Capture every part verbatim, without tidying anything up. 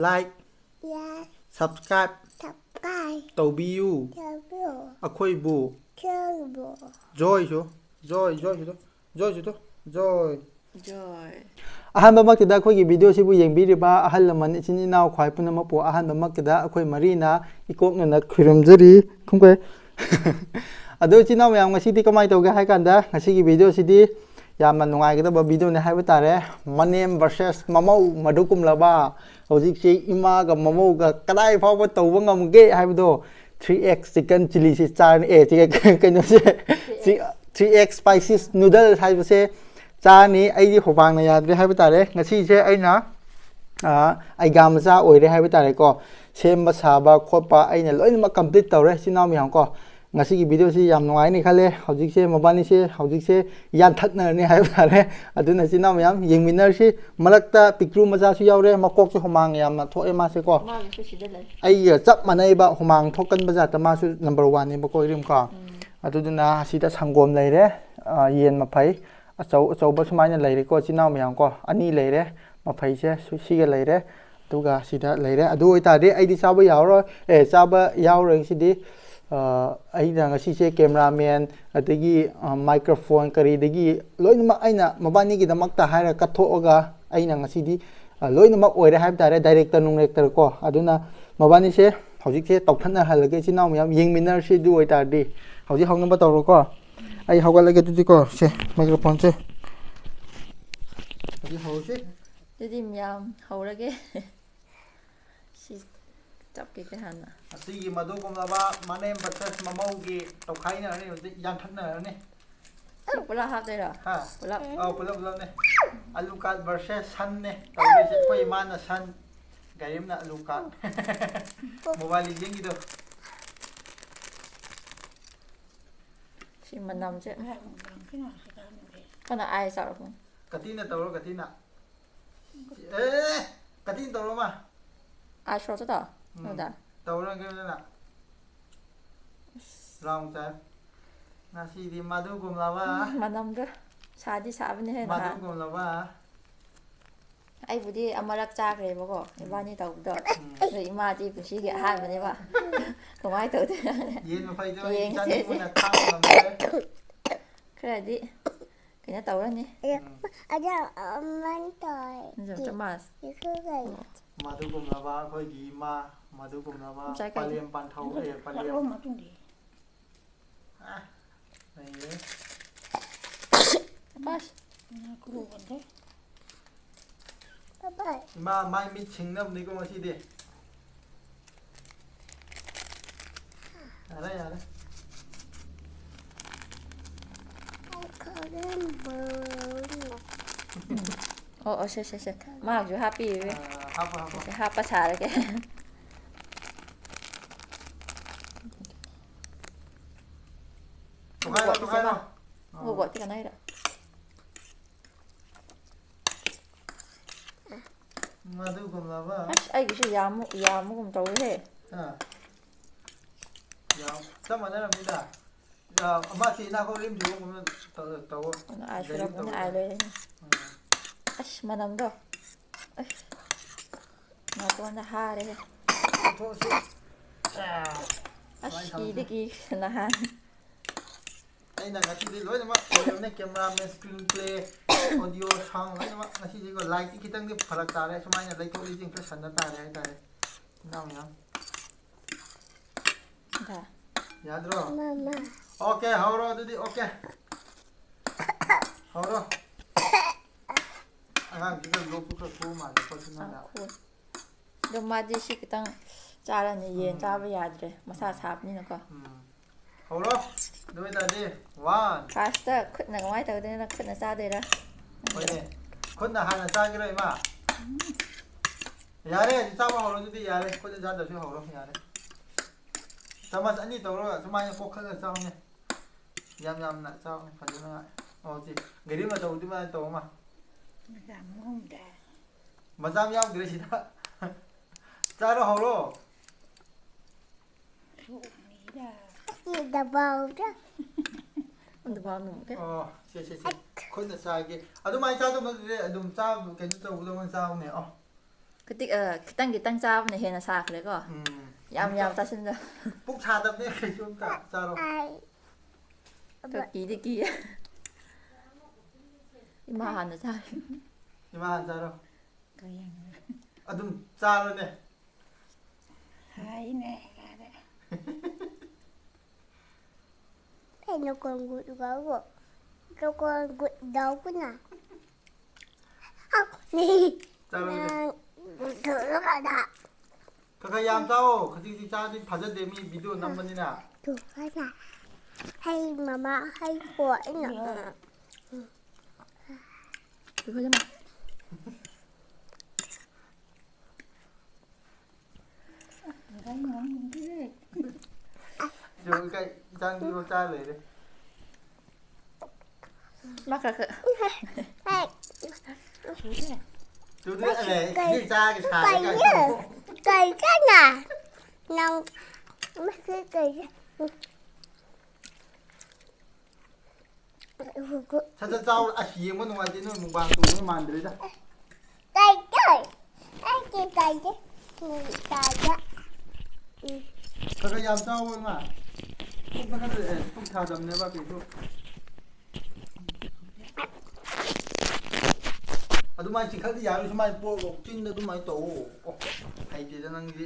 Like, like, subscribe, subscribe ꯇꯧꯕꯤꯌꯨ꯫ ꯇꯧꯕꯤꯌꯨ꯫ ꯑꯩꯈꯣꯏꯕꯨ꯫ ꯑꯩꯈꯣꯏꯕꯨ꯫ Joy ꯁꯨ꯫ Joy, joy ꯁꯨ꯫ Joy ꯁꯨ ꯇꯨ꯫ Joy꯫ Joy꯫ ꯑꯍꯥꯟꯕꯃꯛꯇꯗ ꯑꯩꯈꯣꯏꯒꯤ video ꯁꯤꯕꯨ ꯌꯦꯡꯕꯤꯔꯤꯕ ꯑꯍꯜ ꯂꯃꯟ, ꯏꯆꯤꯟ ꯏꯅꯥꯎ ꯈ꯭ꯋꯥꯏ ꯄꯨꯝꯅꯃꯛꯄꯨ ꯑꯍꯥꯟꯕꯃꯛꯇꯗ ꯑꯩꯈꯣꯏ ꯃꯔꯤꯅ ꯏꯀꯣꯛꯅꯅ ꯈꯨꯔꯨꯝꯖꯔꯤ꯫ ꯈꯨꯝꯈ꯭ꯔꯦ꯫ ꯑꯗꯣ ꯏꯆꯤꯟ ꯏꯅꯥꯎ ꯃꯌꯥꯝ, ꯉꯁꯤꯗꯤ ꯀꯃꯥꯏꯅ ꯇꯧꯒꯦ ꯍꯥꯏ ꯀꯥꯟꯗ, ꯉꯁꯤꯒꯤ video ꯁꯤꯗꯤ ꯌꯥꯝꯅ ꯅꯨꯡꯉꯥꯏꯒꯗꯕ video ꯅꯤ ꯍꯥꯏꯕ ꯇꯥꯔꯦ꯫ ꯃꯅꯦꯝ versus ꯃꯃꯧ ꯃꯗꯨ ꯀꯨꯝꯂꯕ꯫ ꯍꯧꯖꯤꯛꯁꯤ ꯏꯃꯥꯒ ꯃꯃꯧꯒ ꯀꯗꯥꯏ ꯐꯥꯎꯕ ꯇꯧꯕ ꯉꯝꯒꯦ ꯍꯥꯏꯕꯗꯣ, three X chicken chilli ꯁꯤ ꯆꯥꯔꯅꯤ꯫ ꯑꯦ, chicken, ꯀꯩꯅꯣꯁꯦ, three X spices noodle ꯍꯥꯏꯕꯁꯦ ꯆꯥꯔꯅꯤ꯫ ꯑꯩꯗꯤ ꯍꯨꯃꯥꯡꯅ ꯌꯥꯗ꯭ꯔꯦ ꯍꯥꯏꯕ ꯇꯥꯔꯦ꯫ ꯉꯁꯤꯁꯦ ꯑꯩꯅ, ꯑ, ꯑꯩꯒꯥ ꯃꯆꯥ ꯑꯣꯏꯔꯦ ꯍꯥꯏꯕ ꯇꯥꯔꯦꯀꯣ꯫ ꯁꯦꯝꯕ ꯁꯥꯕ ꯈꯣꯠꯄ ꯑꯩꯅ ꯂꯣꯏꯅꯃꯛ complete ꯇꯧꯔꯦ, ꯏꯆꯤꯟ ꯏꯅꯥꯎ ꯃꯌꯥꯝ ꯀꯣ꯫ ꯉꯁꯤꯒꯤ video ꯁꯤ ꯌꯥꯝ ꯅꯨꯡꯉꯥꯏꯅꯤ ꯈꯜꯂꯦ꯫ ꯍꯧꯖꯤꯛꯁꯦ ꯃꯕꯥꯅꯤꯁꯦ ꯍꯧꯖꯤꯛꯁꯦ ꯌꯥꯟꯊꯠꯅꯔꯅꯤ ꯍꯥꯏꯕ ꯇꯥꯔꯦ꯫ ꯑꯗꯨꯅ ꯏꯆꯤꯟ ꯏꯅꯥꯎ ꯃꯌꯥꯝ, ꯌꯦꯡꯃꯤꯟꯅꯔꯁꯤ꯫ ꯃꯔꯛꯇ ꯄꯤꯛꯇ꯭ꯔꯨ ꯃꯆꯥꯁꯨ ꯌꯥꯎꯔꯦ, ꯃꯀꯣꯛꯁꯦ ꯍꯨꯃꯥꯡ ꯌꯥꯝꯅ ꯊꯣꯛꯑꯦ ꯃꯥꯁꯦꯀꯣ꯫ ꯃꯥꯒꯤꯁꯨ ꯁꯤꯗ ꯂꯩ꯫ ꯑꯩꯒ ꯆꯞ ꯃꯥꯟꯅꯩꯕ, ꯍꯨꯃꯥꯡ ꯊꯣꯛꯀꯟꯕ ꯖꯥꯠꯇ ꯃꯥꯁꯨ number one ꯅꯦꯕꯀꯣ, ꯏꯔꯤꯝꯀꯣ꯫ ꯎꯝ꯫ ꯑꯗꯨꯗꯨꯅ ꯑꯁꯤꯗ ꯁꯪꯒꯣꯝ ꯂꯩꯔꯦ, ꯑ, ꯌꯦꯟ ꯃꯐꯩ ꯑꯆꯧ ꯑꯆꯧꯕ ꯁꯨꯃꯥꯏꯅ ꯂꯩꯔꯦꯀꯣ, ꯏꯆꯤꯟ ꯏꯅꯥꯎ ꯃꯌꯥꯝ ꯀꯣ꯫ ꯑꯅꯤ ꯂꯩꯔꯦ, ꯃꯐꯩꯁꯦ ꯁꯨ-, ꯁꯤꯒ ꯂꯩꯔꯦ, ꯑꯗꯨꯒ ꯁꯤꯗ ꯂꯩꯔꯦ꯫ ꯑꯗꯨ ꯑꯣꯏꯇꯥꯔꯗꯤ ꯑꯩꯗꯤ ꯆꯥꯕ ꯌꯥꯔꯔꯣꯏ, ꯑꯦ, ꯆꯥꯕ ꯌꯥꯎꯔꯣꯏ ꯁꯤꯗꯤ꯫ ꯑ, ꯑꯩꯅ ꯉꯁꯤꯁꯦ cameraman, ꯑꯗꯒꯤ, ꯑ, microphone ꯀꯔꯤꯗꯒꯤ ꯂꯣꯏꯅꯃꯛ ꯑꯩꯅ ꯃꯕꯥꯅꯤꯒꯤꯗꯃꯛꯇ ꯍꯥꯏꯔ ꯀꯠꯊꯣꯛꯑꯒ ꯑꯩꯅ ꯉꯁꯤꯗꯤ, ꯑ, ꯂꯣꯏꯅꯃꯛ ꯑꯣꯏꯔꯦ ꯍꯥꯏꯕ ꯇꯥꯔꯦ, director ꯅꯨꯡ director ꯀꯣ꯫ ꯑꯗꯨꯅ ꯃꯕꯥꯅꯤꯁꯦ ꯍꯧꯖꯤꯛꯁꯦ ꯇꯧꯊꯠꯅꯍꯜꯂꯒꯦ, ꯏꯆꯤꯟ ꯏꯅꯥꯎ ꯃꯌꯥꯝ ꯌꯦꯡꯃꯤꯟꯅꯔꯁꯤ꯫ ꯑꯗꯨ ꯑꯣꯏꯇꯥꯔꯗꯤ ꯍꯧꯖꯤꯛ ꯍꯧꯅꯕ ꯇꯧꯔꯣꯀꯣ꯫ ꯑꯩ ꯍꯧꯒꯠꯂꯒꯦ ꯑꯗꯨꯗꯤꯀꯣ꯫ ꯁꯦ, microphone ꯁꯦ꯫ ꯍꯧꯖꯤꯛ ꯍꯧꯔꯁꯤ꯫ ꯑꯗꯨꯗꯤ ꯃꯌꯥꯝ ꯍꯧꯔꯒꯦ꯫ ꯁꯤ ꯆꯞꯀꯦ ꯍꯥꯟꯅ꯫ ꯑꯁꯤꯒꯤ ꯃꯗꯨꯒꯨꯝꯂꯕ ꯃꯅꯦꯝ versus ꯃꯃꯧꯒꯤ ꯇꯧꯈꯥꯏꯅꯔꯅꯤ, ꯍꯧꯖꯤꯛ ꯌꯥꯟꯊꯠꯅꯔꯅꯤ꯫ ꯁꯤ ꯄꯨꯂꯞ ꯍꯥꯞꯇꯣꯏꯔꯣ? ꯍꯥ? ꯄꯨꯂꯞ? ꯑꯧ, ꯄꯨꯂꯞ, ꯄꯨꯂꯞꯅꯦ꯫ ꯑꯂꯨ ꯀꯥꯠ versus ꯁꯟꯅꯦ ꯇꯧꯗꯣꯏꯁꯦ꯫ ꯑꯩꯈꯣꯏ ꯏꯃꯥꯅ ꯁꯟ, ꯒꯥꯔꯤꯝꯅ ꯑꯂꯨ ꯀꯥꯠ꯫ Mobile Legend ꯒꯤꯗꯣ꯫ ꯁꯤ ꯃꯅꯝꯁꯦ꯫ ꯀꯅꯥ ꯑꯥꯏ ꯆꯥꯔꯛꯄꯅꯣ? ꯀꯇꯤꯅ ꯇꯧꯔꯣ, ꯀꯇꯤꯅ꯫ ꯑꯦ, ꯀꯇꯤꯅ ꯇꯧꯔꯣ ꯃꯥ꯫ ꯑꯥꯏ ꯁꯣ ꯆꯠꯇꯣ? ꯎꯝ꯫ ꯑꯗꯨꯗ꯫ ꯇꯧꯔꯣ, ꯀꯩꯅꯣꯅ꯫ Round ꯆꯥꯏ꯫ ꯉꯁꯤꯗꯤ ꯃꯗꯨꯒꯨꯝꯂꯕ꯫ ꯎꯝ, ꯃꯅꯝꯗꯣ꯫ ꯁꯥꯗꯤ ꯁꯥꯕꯅꯦꯍꯦ ꯅꯍꯥꯟ꯫ ꯃꯗꯨꯒꯨꯝꯂꯕ꯫ ꯑꯩꯕꯨꯗꯤ ꯑꯃꯔꯛ ꯆꯥꯈ꯭ꯔꯦꯕꯀꯣ, ꯏꯕꯥꯅꯤ ꯇꯧꯕꯗꯣ꯫ ꯎꯝ꯫ ꯑꯗꯣ ꯏꯃꯥꯗꯤ ꯄꯨꯟꯁꯤꯒꯤ ꯑꯍꯥꯟꯕꯅꯦꯕ꯫ ꯀꯃꯥꯏꯅ ꯇꯧꯗꯣꯏꯅꯣ? ꯌꯦꯟ ꯃꯐꯩꯗꯣ ꯑꯩ ꯌꯦꯡꯁꯦ꯫ ꯏꯆꯥꯅꯨꯄꯤꯅ ꯈꯥꯡꯕ ꯉꯝꯗ꯭ꯔꯦ꯫ ꯈꯔꯗꯤ ꯀꯩꯅꯣ ꯇꯧꯔꯅꯤ꯫ ꯎꯝ꯫ ꯑꯗꯣ, ꯑꯃꯟ ꯇꯧꯔꯦ꯫ ꯆꯃꯁ꯫ ꯏꯈꯨ ꯀꯩ꯫ ꯑꯣ꯫ ꯃꯗꯨꯒꯨꯝꯂꯕ ꯑꯩꯈꯣꯏꯒꯤ ꯏꯃꯥ, ꯃꯗꯨꯒꯨꯝꯂꯕ ꯉꯁꯥꯏ ꯀꯩꯗꯤ? ꯄꯂꯦꯝ ꯄꯥꯟꯊꯧ, ꯑꯦ, ꯄꯂꯦꯝ꯫ ꯃꯔꯣꯛ ꯃꯇꯨꯡꯗꯤ꯫ ꯑ, ꯂꯩꯔꯦ꯫ ꯑꯁ꯫ ꯉꯥ ꯀ꯭ꯔꯣ ꯀꯟꯗꯦ꯫ ꯏꯃꯥ, ꯃꯥꯏ ꯃꯤꯠ ꯁꯤꯡꯅꯕꯅꯤꯀꯣ ꯉꯁꯤꯗꯤ꯫ ꯌꯥꯔꯦ, ꯌꯥꯔꯦ꯫ ꯑꯣ, ꯑꯣ, ꯁꯦ, ꯁꯦ, ꯁꯦ꯫ ꯃꯥꯒꯤꯁꯨ ꯍꯥꯞꯄꯤꯔꯦ꯫ ꯑꯥ, ꯍꯥꯞꯄꯣ, ꯍꯥꯞꯄꯣ꯫ ꯁꯦ, ꯍꯥꯞꯄ ꯁꯥꯔꯒꯦ꯫ ꯇꯣꯈꯥꯏꯔꯣ, ꯇꯣꯈꯥꯏꯔꯣ꯫ ꯑꯥ꯫ ꯎ ꯕꯣꯠꯇꯤ ꯀꯅꯥꯏꯔꯣ? ꯃꯗꯨꯒꯨꯝꯂꯕ꯫ ꯑꯁ, ꯑꯩꯒꯤꯁꯨ ꯌꯥꯝꯃꯨ-, ꯌꯥꯝꯕꯒꯨꯝ ꯇꯧꯋꯦꯍꯦ꯫ ꯑꯥ꯫ ꯌꯥꯝ-, ꯆꯞ ꯃꯥꯟꯅꯔꯝꯅꯤꯗ꯫ ꯑꯥ, ꯑꯃ ꯁꯤ ꯏꯅꯥꯛ ꯈꯨꯜ ꯔꯤꯝꯁꯤꯒꯨꯝꯕ ꯇꯧ-, ꯇꯧꯋꯣ꯫ ꯑꯗꯨꯅ ꯑꯥꯏ ꯗꯥꯏꯔꯦꯛ ꯁꯨꯔꯛꯄꯅ ꯇꯧꯋꯣ꯫ ꯑꯥꯏ ꯂꯣꯏꯔꯦꯅꯦ꯫ ꯑꯥ꯫ ꯑꯁ, ꯃꯅꯝꯗꯣ꯫ ꯑꯁ꯫ ꯅꯥꯇꯣꯟꯗ ꯍꯥꯔꯦꯍꯦ꯫ ꯂꯧꯊꯣꯛꯑꯁꯤ꯫ ꯑꯥ꯫ ꯑꯁ, ꯁꯨꯃꯥꯏꯅ ꯊꯝꯁꯦ꯫ ꯀꯤꯗꯤ ꯀꯤ ꯅꯍꯥꯟ꯫ ꯑꯩꯅ ꯉꯁꯤꯗꯤ ꯂꯣꯏꯅꯃꯛ ꯇꯧꯔꯕꯅꯦ, cameraman, screen play, audio, sound ꯂꯣꯏꯅꯃꯛ꯫ ꯉꯁꯤꯗꯤꯀꯣ, lightꯇꯤ ꯈꯤꯇꯪꯗꯤ ꯐꯔꯛ ꯇꯥꯔꯦ, ꯁꯨꯃꯥꯏꯅ ꯂꯩꯊꯣꯛ ꯂꯩꯁꯤꯟ ꯈꯔ ꯁꯟꯅ ꯇꯥꯔꯦ ꯍꯥꯏꯇꯥꯔꯦ꯫ ꯏꯅꯥꯎ ꯃꯌꯥꯝ꯫ ꯗꯥ꯫ ꯌꯥꯗ꯭ꯔꯣ? ꯃꯃꯥ꯫ OK, ꯍꯧꯔꯣ ꯑꯗꯨꯗꯤ, OK꯫ ꯍꯧꯔꯣ꯫ ꯑꯉꯥꯡꯁꯤꯗ ꯂꯣꯛꯁꯨ ꯈꯔ ꯈꯨꯕ ꯃꯥꯜꯂꯦ, ꯈꯣꯠꯁꯨ ꯅꯪꯅ꯫ ꯑꯥ, ꯈꯨ-, ꯑꯗꯣ ꯃꯥꯗꯤ ꯁꯤ ꯈꯤꯇꯪ ꯆꯥꯔꯅꯤ, ꯌꯦꯟ ꯎꯝ꯫ ꯆꯥꯕ ꯌꯥꯗ꯭ꯔꯦ, ꯃꯁꯥ ꯎꯝ꯫ ꯁꯥꯕꯅꯤꯅꯀꯣ꯫ ꯎꯝ꯫ ꯍꯧꯔꯣ꯫ ꯑꯗꯨ ꯑꯣꯏ ꯇꯥꯔꯗꯤ, one꯫ Firstꯇ ꯈꯨꯠꯅ ꯀꯃꯥꯏꯅ ꯇꯧꯗꯣꯏꯅꯣ? ꯈꯨꯠꯅ ꯆꯥꯗꯣꯏꯔꯥ? ꯍꯣꯏꯅꯦ꯫ ꯈꯨꯠꯅ ꯍꯥꯟꯅ ꯆꯥꯒꯦꯔꯣ, ꯏꯃꯥ? ꯎꯝ꯫ ꯌꯥꯔꯦ, ꯑꯗꯨ ꯆꯥꯕ ꯍꯧꯔꯣ, ꯑꯗꯨꯗꯤ ꯌꯥꯔꯦ꯫ ꯈꯨꯠꯅ ꯆꯥꯗ꯭ꯔꯁꯨ ꯍꯧꯔꯣ, ꯌꯥꯔꯦ꯫ ꯆꯥꯃꯁ ꯑꯅꯤ ꯇꯧꯔꯒ ꯁꯨꯃꯥꯏꯅ ꯀꯣꯛꯈꯠꯂꯒ ꯆꯥꯎꯅꯦ꯫ ꯌꯥꯝ ꯌꯥꯝꯅ ꯆꯥꯎꯅꯦ, ꯐꯖꯅ꯫ ꯑꯣ, ꯁꯤ ꯒꯥꯔꯤ ꯃꯆꯧꯗꯤ ꯃꯥꯅ ꯇꯧ ꯑꯃ꯫ ꯃꯆꯥ ꯑꯃ ꯍꯣꯡꯗꯦ꯫ ꯃꯆꯥ ꯑꯃ ꯌꯥꯎꯗ꯭ꯔꯦ ꯁꯤꯗ꯫ ꯆꯥꯔꯣ, ꯍꯧꯔꯣ꯫ ꯁꯣꯛꯅꯤꯗ꯫ ꯁꯤ ꯗꯕꯥꯎꯗ꯫ ꯗꯕꯥꯎ ꯅꯨꯡꯒꯦ꯫ ꯑꯣ, ꯁꯦ, ꯁꯦ, ꯁꯦ꯫ ꯑꯠ꯫ ꯑꯩꯈꯣꯏꯅ ꯆꯥꯒꯦ꯫ ꯑꯗꯨꯃꯥꯏꯅ ꯆꯥꯗꯧ ꯅꯠꯇꯦ, ꯑꯗꯨꯝ ꯆꯥꯕ, ꯀꯩꯅꯣ ꯇꯧꯕꯗꯧꯅ ꯆꯥꯕꯅꯦ꯫ ꯑꯣ꯫ ꯈꯤꯇꯪ ꯈꯤꯇꯪ ꯆꯥꯕꯅ ꯍꯦꯟꯅ ꯁꯥꯈ꯭ꯔꯦꯀꯣ꯫ ꯎꯝ꯫ ꯌꯥꯝ ꯌꯥꯝ ꯆꯥꯁꯤꯟꯕ꯫ ꯄꯨꯛ ꯁꯥꯗꯕꯅꯦ ꯀꯩꯁꯨ ꯑꯝꯇ꯫ ꯆꯥꯔꯣ꯫ ꯀꯤꯗꯤ ꯀꯤ꯫ ꯏꯃꯥ ꯍꯥꯟꯅ ꯆꯥꯔꯦ꯫ ꯏꯃꯥ ꯍꯥꯟꯅ ꯆꯥꯔꯣ꯫ ꯑꯗꯨꯝ ꯆꯥꯔꯣꯅꯦ꯫ ꯍꯥꯏꯅꯦ ꯌꯥꯔꯦ꯫ ꯀꯩꯅꯣ ꯀꯣꯟꯒꯨꯠ ꯒꯥꯎꯕꯣ? ꯀꯣꯟꯒꯨꯠ ꯗꯥꯎꯕꯅ? ꯆꯥꯔꯣ꯫ ꯈꯔ ꯈꯔ ꯌꯥꯝ ꯆꯥꯎꯋꯣ꯫ ꯈꯖꯤꯛ ꯈꯖꯤꯛ ꯆꯥꯔꯗꯤ ꯐꯖꯗꯦ, ꯃꯤ ꯚꯤꯗꯤꯑꯣ ꯅꯝꯕꯅꯤꯅ꯫ ꯍꯩ ꯃꯃꯥ ꯍꯩ ꯀꯣ ꯑꯩꯅ꯫ ꯌꯣꯡ ꯀꯩ ꯏꯆꯥꯅꯨꯄꯤꯐꯥꯎ ꯆꯥ ꯂꯩꯔꯦ꯫ ꯃꯥ ꯈꯔ ꯈꯔ꯫ ꯇꯨꯗꯤ ꯑꯂꯦ, ꯏꯆꯦ ꯆꯥꯒꯦ ꯁꯥꯔꯦ ꯀꯥꯏ꯫ ꯀꯩ ꯀꯅꯥ? ꯅꯪ ꯃꯁꯤ ꯀꯩ? ꯁꯠ ꯁꯠ ꯆꯥꯎ꯫ ꯑꯁ, ꯌꯦꯡꯕ ꯅꯨꯡꯉꯥꯏꯇꯦ, ꯅꯣꯏ ꯃꯨꯛꯕꯥꯡ ꯇꯧꯕ ꯃꯥꯟꯗ꯭ꯔꯦꯗ꯫ ꯀꯩ ꯀꯩ? ꯑꯩ ꯀꯩ ꯀꯩ? ꯎꯝ, ꯇꯥꯗ꯫ ꯈꯔ ꯈꯔ ꯌꯥꯝ ꯆꯥꯎ ꯏꯃꯥ꯫ ꯄꯨꯛ ꯊꯥꯒꯠꯂꯦ, ꯑꯦ, ꯄꯨꯛ ꯊꯥꯗꯕꯅꯦꯕ ꯀꯩꯁꯨ꯫ ꯑꯗꯨꯃꯥꯏꯅ ꯆꯤꯡꯈꯠꯂꯗꯤ ꯌꯥꯔꯣꯏ, ꯁꯨꯃꯥꯏꯅ ꯄꯣꯛꯑꯣ, ꯆꯤꯟꯗ ꯑꯗꯨꯃꯥꯏꯅ ꯇꯧꯑꯣ꯫ ꯑꯣ, ꯍꯩꯇꯦꯗ ꯅꯪꯗꯤ꯫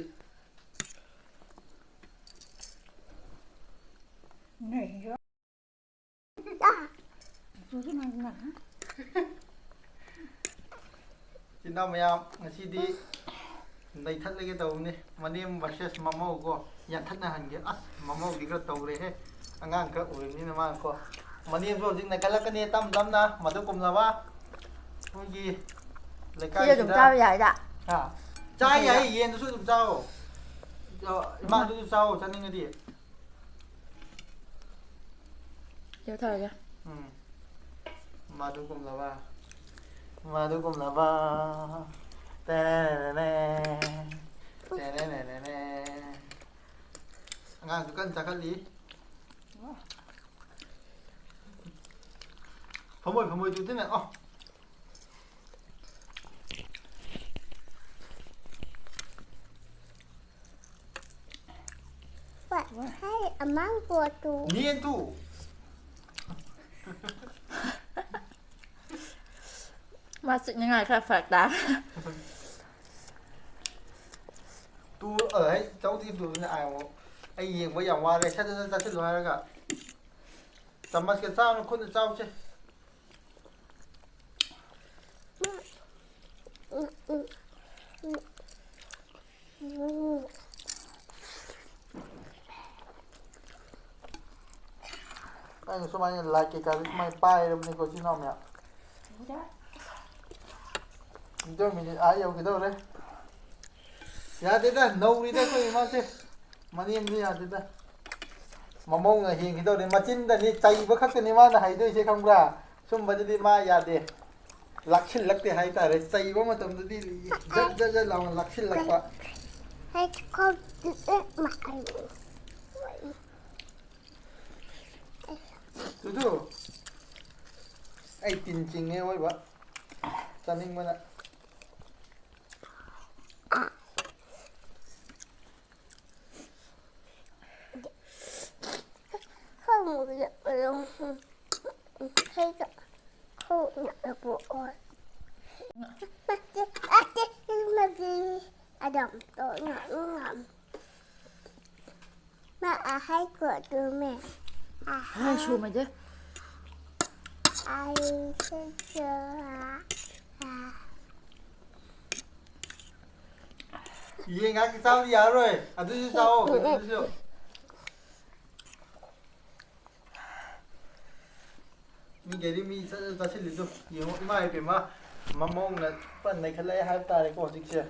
ꯏꯆꯤꯟ ꯏꯅꯥꯎ ꯃꯌꯥꯝ, ꯉꯁꯤꯗꯤ ꯅꯩꯊꯠꯂꯒꯦ ꯇꯧꯕꯅꯤ꯫ ꯃꯅꯦꯝ versus ꯃꯃꯧ ꯀꯣ, ꯌꯥꯟꯊꯠꯅꯍꯟꯒꯦ꯫ ꯑꯁ, ꯃꯃꯧꯗꯤ ꯈꯔ ꯇꯧꯔꯦꯍꯦ, ꯑꯉꯥꯡ ꯈꯔ ꯑꯣꯏꯕꯅꯤꯅ ꯃꯥꯅꯀꯣ꯫ ꯃꯅꯦꯝꯁꯨ ꯍꯧꯖꯤꯛ ꯅꯩꯈꯠꯂꯛꯀꯅꯤ ꯇꯞ ꯇꯞꯅ, ꯃꯗꯨ ꯀꯨꯝꯂꯕ ꯑꯩꯈꯣꯏꯒꯤ ꯁꯤꯁꯨ ꯑꯗꯨꯝ ꯂꯩꯀꯥꯏꯁꯤꯗ꯫ ꯆꯥꯕ ꯌꯥꯏꯗ꯫ ꯍꯥ? ꯆꯥ ꯌꯥꯏ, ꯌꯦꯟꯗꯨꯁꯨ ꯑꯗꯨꯝ ꯆꯥꯎ꯫ ꯏꯃꯥꯗꯨꯁꯨ ꯆꯥꯎ, ꯆꯥꯅꯤꯡꯉꯗꯤ꯫ ꯌꯦꯡꯊꯔꯒꯦ꯫ ꯎꯝ꯫ ꯃꯥꯗꯨ ꯀꯨꯝꯂꯕ? ꯃꯥꯗꯨ ꯀꯨꯝꯂꯕ? ꯇꯦꯔꯦꯔꯦꯔꯦ꯫ ꯇꯦꯔꯦꯔꯦꯔꯦ꯫ ꯑꯉꯥꯡꯁꯨ ꯀꯟꯅ ꯆꯥꯈꯠꯂꯤ꯫ ꯐꯃꯣꯏ ꯐꯃꯣꯏ ꯇꯨꯗꯤꯅꯦ ꯑ꯫ What? Hey, a mango too. ꯅꯦꯟ ꯇꯨ꯫ ꯃꯥ ꯆꯤꯛꯅꯤꯡꯉꯥꯏ ꯈꯔ ꯐꯔꯛ ꯇꯥ꯫ ꯇꯨ ꯑꯩ ꯆꯧꯗꯤ ꯇꯨꯗꯅ ꯑꯥꯏ ꯑꯃꯨꯛ ꯑꯩ ꯌꯦꯡꯕ ꯌꯥꯝ ꯋꯥꯔꯦ ꯁꯠ ꯁꯠ ꯁꯠ ꯆꯥꯁꯤꯜꯂꯨ ꯍꯥꯏꯔꯒ ꯆꯥꯃꯁꯀ ꯆꯥꯎꯅ ꯈꯨꯠꯅ ꯆꯥꯎꯁꯦ꯫ ꯑꯩꯅ ꯁꯨꯃꯥꯏꯅ ꯂꯥꯏꯠ ꯀꯩꯀꯥꯁꯦ ꯁꯨꯃꯥꯏꯅ ꯄꯥꯏꯔꯕꯅꯤꯀꯣ ꯏꯆꯤꯟ ꯏꯅꯥꯎ ꯃꯌꯥꯝ꯫ ꯏꯟꯇꯔꯃꯤꯗꯤꯌꯦꯠ ꯑꯥ ꯌꯧꯈꯤꯗꯧꯔꯦ꯫ ꯌꯥꯗꯦꯗ ꯅꯧꯔꯤꯗ ꯑꯩꯈꯣꯏ ꯏꯃꯥꯁꯦ꯫ ꯃꯅꯦꯝꯁꯦ ꯌꯥꯗꯦꯗ꯫ ꯃꯃꯧꯅ ꯍꯦꯟꯈꯤꯗꯧꯔꯦ ꯃꯆꯤꯟꯗꯅꯤ ꯆꯩꯕ ꯈꯛꯇꯅꯤ ꯃꯥꯅ ꯍꯩꯗꯣꯏꯁꯦ ꯈꯪꯕ꯭ꯔꯥ꯫ ꯁꯨꯝꯕꯗꯗꯤ ꯃꯥ ꯌꯥꯗꯦ꯫ ꯂꯥꯛꯁꯤꯜꯂꯛꯇꯦ ꯍꯥꯏꯇꯥꯔꯦ ꯆꯩꯕ ꯃꯇꯝꯗꯗꯤ ꯖꯠ ꯖꯠ ꯖꯠ ꯂꯥꯎꯅ ꯂꯥꯛꯁꯤꯜꯂꯛꯄ꯫ Let's go to eat my ꯇꯨꯗꯨ ꯑꯩ ꯇꯤꯟ ꯆꯤꯡꯉꯦ ꯑꯣꯏꯕ ꯆꯥꯅꯤꯡꯕꯅ꯫ Adam, don't. Ma, I hate go to me. High ꯁꯣꯝꯃꯗꯤ꯫ I said, ꯌꯦꯟ ꯉꯥꯛꯇ ꯆꯥꯕꯗꯤ ꯌꯥꯔꯔꯣꯏ ꯑꯗꯨꯁꯨ ꯆꯥꯎ ꯑꯗꯨꯁꯨ꯫ ꯃꯤꯒꯩꯗꯤ ꯃꯤ ꯆꯠ ꯆꯠ ꯆꯥꯁꯤꯜꯂꯤꯗꯣ ꯌꯦꯡꯉꯣ ꯏꯃꯥ ꯏꯕꯦꯝꯃ꯫ ꯃꯃꯧꯅ ꯐꯟ ꯅꯩꯈꯠꯂꯛꯑꯦ ꯍꯥꯏꯕ ꯇꯥꯔꯦꯀꯣ ꯍꯧꯖꯤꯛꯁꯦ꯫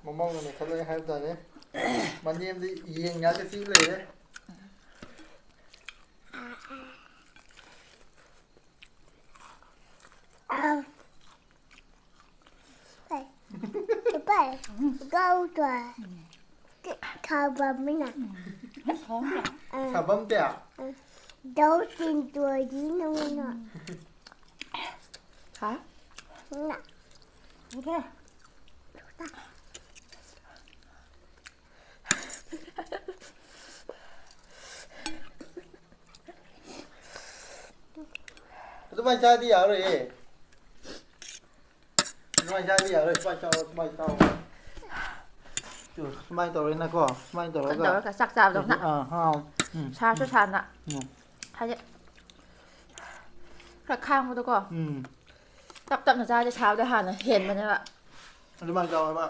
ꯃꯃꯧꯅ ꯅꯩꯈꯠꯂꯛꯑꯦ ꯍꯥꯏꯕ ꯇꯥꯔꯦ꯫ ꯃꯅꯦꯝꯗꯤ ꯌꯦꯟ ꯉꯥꯛꯇ ꯆꯤꯛ ꯂꯩꯔꯦ꯫ Bye. Bye. Go to. Cover me. ꯁꯥꯕꯝꯇꯦ꯫ ꯗꯧ ꯇꯤꯟ ꯇꯣꯏꯗꯤ ꯅꯪꯅ꯫ ꯍꯥ? ꯅ꯫ ꯑꯗꯨꯃꯥꯏꯅ ꯆꯥꯗꯤ ꯌꯥꯔꯣꯏꯌꯦ꯫ ꯑꯗꯨꯃꯥꯏꯅ ꯆꯥꯗꯤ ꯌꯥꯔꯣꯏ꯫ ꯁꯨꯃꯥꯏꯅ ꯆꯥꯎ, ꯁꯨꯃꯥꯏꯅ ꯆꯥꯎ꯫ ꯇꯨ, ꯁꯨꯃꯥꯏꯅ ꯇꯧꯔꯦꯅꯀꯣ꯫ ꯁꯨꯃꯥꯏꯅ ꯇꯧꯔꯒ꯫ ꯇꯧꯔꯒ ꯆꯥꯛ ꯆꯥꯕꯗꯧꯅ꯫ ꯑꯥ, ꯑꯥ, ꯎꯝ, ꯁꯥꯔꯁꯨ ꯎꯝ, ꯁꯥꯅ꯫ ꯎꯝ꯫ ꯍꯥꯏꯗꯤ ꯈꯔ ꯈꯥꯡꯕꯗꯣꯀꯣ꯫ ꯎꯝ꯫ ꯇꯞ ꯇꯞꯅ ꯆꯥꯁꯦ, ꯁꯥꯕꯗ ꯍꯥꯟꯅ ꯍꯦꯟꯕꯅꯦꯕ꯫ ꯑꯗꯨꯃꯥꯏꯅ ꯆꯥꯎ ꯍꯥꯏꯕ꯫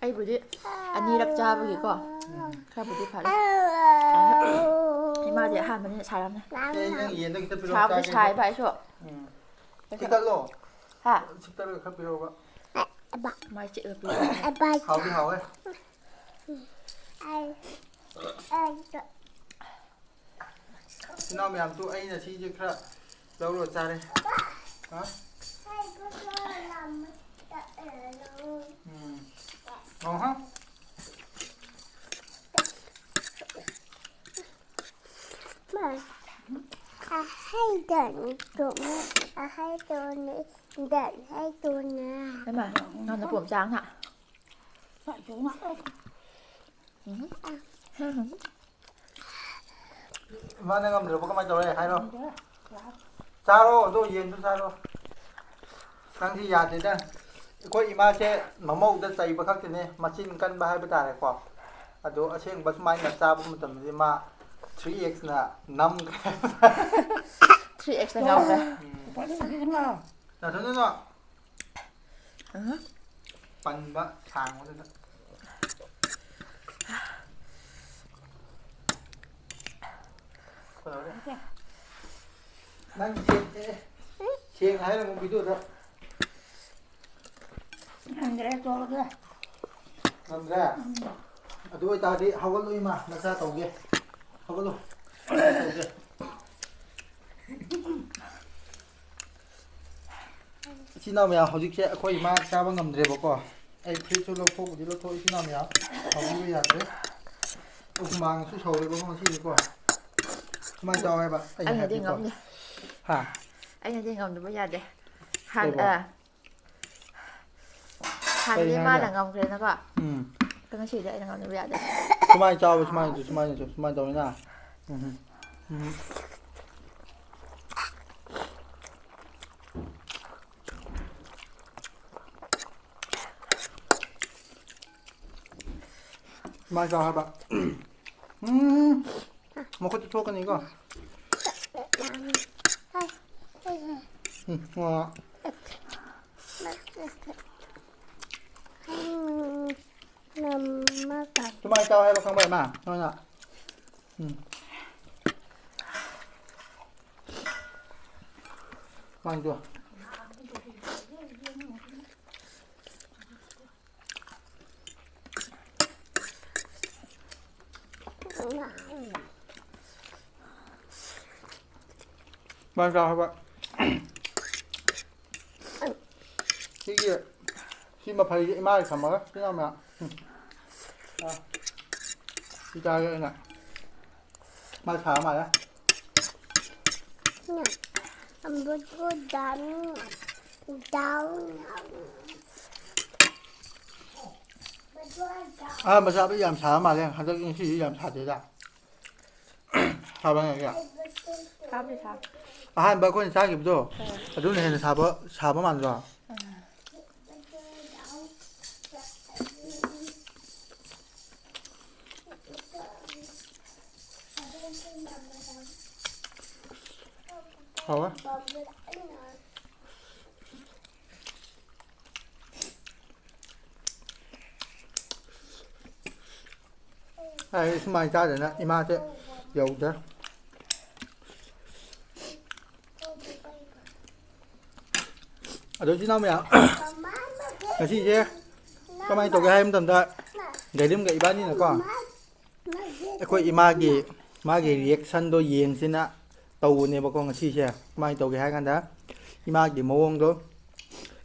ꯑꯩꯕꯨꯗꯤ ꯑꯅꯤꯔꯛ ꯆꯥꯕꯒꯤꯀꯣ ꯈꯔꯕꯨꯗꯤ ꯐꯔꯦ꯫ ꯏꯃꯥꯗꯤ ꯑꯍꯥꯟꯕꯅꯤꯅ ꯁꯥꯔꯝꯅꯤ꯫ ꯑꯦ, ꯅꯪ ꯌꯦꯟꯗꯣ ꯈꯤꯇ ꯄꯤꯔꯛꯑꯣ, ꯁꯥꯕꯨꯗꯤ ꯆꯥꯒꯦ꯫ ꯁꯥꯏꯕ ꯑꯩꯁꯨ꯫ ꯎꯝ꯫ ꯍꯥ? ꯁꯤꯛꯇꯠꯂꯒ ꯈꯔ ꯄꯤꯔꯛꯑꯣꯕ꯫ ꯃꯥꯏ ꯆꯤꯛꯑꯒ ꯄꯤꯔꯛꯑꯣ꯫ ꯍꯥꯎꯗꯤ ꯍꯥꯎꯋꯦ꯫ ꯏꯆꯤꯟ ꯏꯅꯥꯎ ꯃꯌꯥꯝꯁꯨ ꯑꯩꯅ ꯁꯤꯁꯦ ꯈꯔ ꯂꯧꯔ ꯆꯥꯔꯦ꯫ ꯍꯥ? ꯎꯝ꯫ ꯑꯍꯥ꯫ ꯑꯍꯩꯗꯅꯤ ꯇꯣꯛꯅ ꯑꯍꯩꯗꯣꯅꯤ ꯗꯟ ꯍꯩꯗꯣꯅ꯫ ꯏꯃꯥ, ꯅꯪ ꯅꯄꯣꯝ ꯆꯥꯡ ꯍꯥ? ꯎꯝ꯫ ꯏꯃꯥꯅ ꯉꯝꯗ꯭ꯔꯕ ꯀꯃꯥꯏꯅ ꯇꯧꯔꯦ ꯍꯥꯏꯔꯣ? ꯆꯥꯔꯣ, ꯑꯗꯣ ꯌꯦꯟꯗꯣ ꯆꯥꯔꯣ꯫ ꯅꯪꯗꯤ ꯌꯥꯗꯦꯗ꯫ ꯑꯩꯈꯣꯏ ꯏꯃꯥꯁꯦ ꯃꯃꯧꯗ ꯆꯩꯕ ꯈꯛꯇꯅꯦ, ꯃꯆꯤꯟ ꯀꯟꯕ ꯍꯥꯏꯕ ꯇꯥꯔꯦꯀꯣ꯫ ꯑꯗꯣ ꯑꯁꯦꯡꯕ ꯁꯨꯃꯥꯏꯅ ꯆꯥꯕ ꯃꯇꯝꯗꯗꯤ ꯃꯥ ꯊ꯭ꯔꯤ ꯑꯦꯛꯁꯅ ꯅꯝꯈ꯭ꯔꯦ꯫ ꯊ꯭ꯔꯤ ꯑꯦꯛꯁꯅ ꯉꯝꯈ꯭ꯔꯦ꯫ ꯎꯝ꯫ ꯅꯥꯊꯟꯗꯅꯣ? ꯎꯝ꯫ ꯄꯟꯕ ꯁꯥꯡꯕꯗꯨꯗ꯫ ꯀꯩꯗꯧꯔꯦ? ꯅꯪ ꯁꯦꯡ-, ꯑꯦ, ꯁꯦꯡꯅ ꯍꯥꯏꯔꯝꯃꯣ ꯚꯤꯗꯤꯑꯣꯗ꯫ ꯉꯝꯗ꯭ꯔꯦ, ꯇꯣꯛꯑꯒꯦ꯫ ꯉꯝꯗ꯭ꯔꯦ? ꯎꯝ꯫ ꯑꯗꯨ ꯑꯣꯏꯇꯥꯔꯗꯤ ꯍꯧꯒꯠꯂꯣ ꯏꯃꯥ, ꯅꯆꯥ ꯇꯧꯒꯦ꯫ ꯍꯧꯒꯠꯂꯣ꯫ ꯇꯧꯒꯦ꯫ ꯏꯆꯤꯟ ꯏꯅꯥꯎ ꯃꯌꯥꯝ, ꯍꯧꯖꯤꯛꯁꯦ ꯑꯩꯈꯣꯏ ꯏꯃꯥ ꯆꯥꯕ ꯉꯝꯗ꯭ꯔꯦꯕꯀꯣ꯫ ꯑꯩ ꯐꯨꯔꯤꯠꯁꯨ ꯂꯧꯊꯣꯛꯄꯨꯗꯤ ꯂꯧꯊꯣꯛ, ꯏꯆꯤꯟ ꯏꯅꯥꯎ ꯃꯌꯥꯝ ꯁꯥꯎꯕꯤꯕ ꯌꯥꯗ꯭ꯔꯦ꯫ ꯍꯨꯃꯥꯡꯁꯨ ꯁꯧꯔꯦꯕꯀꯣ ꯉꯁꯤꯗꯤꯀꯣ꯫ ꯁꯨꯃꯥꯏꯅ ꯇꯧꯋꯦꯕ ꯑꯩꯅ ꯑꯩꯅꯗꯤ ꯍꯥꯏꯕꯗꯤꯀꯣ꯫ ꯉꯝꯅꯤ꯫ ꯍꯥ? ꯑꯩꯅꯗꯤ ꯉꯝꯗꯕ ꯌꯥꯗꯦ꯫ ꯍꯥꯟ-, ꯀꯩꯕꯣ? ꯑ, ꯍꯥꯟꯅꯗꯤ ꯀꯩꯅꯣ ꯃꯥꯅ ꯍꯥꯏꯁꯦ? ꯉꯝꯈ꯭ꯔꯦꯅꯀꯣ꯫ ꯎꯝ꯫ ꯉꯁꯤꯗꯤ ꯑꯩꯅ ꯉꯝꯗꯕ ꯌꯥꯗꯦ꯫ ꯁꯨꯃꯥꯏꯅ ꯆꯥꯎꯕ, ꯁꯨꯃꯥꯏꯅ ꯆꯥꯎ, ꯁꯨꯃꯥꯏꯅ ꯆꯥꯎ, ꯁꯨꯃꯥꯏꯅ ꯇꯧꯅꯤꯅ꯫ ꯎꯝ꯫ ꯎꯝ꯫ ꯁꯨꯃꯥꯏꯅ ꯆꯥꯎ ꯍꯥꯏꯕ꯫ ꯎꯝ꯫ ꯃꯈꯨꯠꯇ ꯊꯣꯛꯀꯅꯤꯀꯣ꯫ ꯎꯝ, ꯑ꯫ ꯁꯨꯃꯥꯏꯅ ꯆꯥꯎ ꯍꯥꯏꯕ ꯈꯪꯕ꯭ꯔꯥ, ꯏꯃꯥ? ꯅꯣꯏꯅ꯫ ꯎꯝ꯫ ꯁꯨꯃꯥꯏꯅ ꯆꯥꯎ꯫ ꯁꯨꯃꯥꯏꯅ ꯆꯥꯎ ꯍꯥꯏꯕ꯫ ꯁꯤꯒꯤ, ꯁꯤ ꯃꯐꯩꯁꯦ ꯏꯃꯥꯒꯤ ꯊꯝꯃꯒ, ꯁꯤ ꯌꯥꯝꯅ, ꯎꯝ꯫ ꯑꯥ꯫ ꯁꯤ ꯆꯥꯒꯦ ꯑꯩꯅ꯫ ꯃꯥ ꯁꯥꯕ ꯃꯥꯜꯂꯦ꯫ ꯑꯝꯕꯨꯗꯨ ꯗꯥꯎꯟ, ꯗꯥꯎꯟ꯫ ꯑꯍꯥꯟꯕ ꯆꯥꯕꯗꯤ ꯌꯥꯝ ꯁꯥꯕ ꯃꯥꯜꯂꯦ꯫ ꯍꯟꯗꯛ ꯉꯁꯤꯗꯤ ꯌꯥꯝ ꯁꯥꯗꯦꯗ꯫ ꯁꯥꯕ ꯉꯥꯏꯒꯦ꯫ ꯁꯥꯕꯨꯗꯤ ꯁꯥ-, ꯑꯍꯥꯟꯕ ꯑꯩꯈꯣꯏꯅ ꯆꯥꯈꯤꯕꯗꯣ, ꯑꯥ꯫ ꯑꯗꯨꯅ ꯍꯦꯟꯅ ꯁꯥꯕ, ꯁꯥꯕ ꯃꯥꯟꯗ꯭ꯔꯣ? ꯑꯥ꯫ ꯍꯥꯎꯋꯦ꯫ ꯑꯩ ꯁꯨꯃꯥꯏꯅ ꯆꯥꯗꯅ ꯏꯃꯥꯁꯦ ꯌꯧꯗ꯭ꯔꯦ꯫ ꯑꯗꯣ ꯏꯆꯤꯟ ꯏꯅꯥꯎ ꯃꯌꯥꯝ, ꯉꯁꯤꯁꯦ ꯀꯃꯥꯏꯅ ꯇꯧꯒꯦ ꯍꯥꯏꯕ ꯃꯇꯝꯗ, ꯒꯩꯔꯤꯝꯒ ꯏꯕꯥꯅꯤꯅꯀꯣ, ꯑꯩꯈꯣꯏ ꯏꯃꯥꯒꯤ, ꯃꯥꯒꯤ ꯔꯤꯌꯦꯛꯁꯟꯗꯣ ꯌꯦꯡꯁꯤꯅ ꯇꯧꯕꯅꯦꯕꯀꯣ ꯉꯁꯤꯁꯦ꯫ ꯀꯃꯥꯏꯅ ꯇꯧꯒꯦ ꯍꯥꯏ ꯀꯥꯟꯗ, ꯏꯃꯥꯒꯤ ꯃꯑꯣꯡꯗꯣ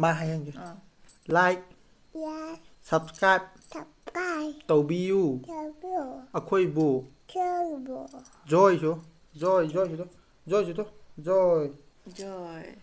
ꯃꯥ ꯍꯥꯏꯍꯟꯒꯦ꯫ ꯑꯥ꯫ Like, ꯌꯥꯏ subscribe ꯇꯞꯀꯥꯏ ꯇꯧꯕꯤꯌꯨ ꯇꯧꯕꯤꯌꯨ ꯑꯩꯈꯣꯏꯕꯨ꯫ ꯊꯦꯡꯕꯨ Joy ꯁꯨ꯫ Joy, Joy ꯁꯨ꯫ Joy ꯁꯨ꯫ Joy꯫ Joy꯫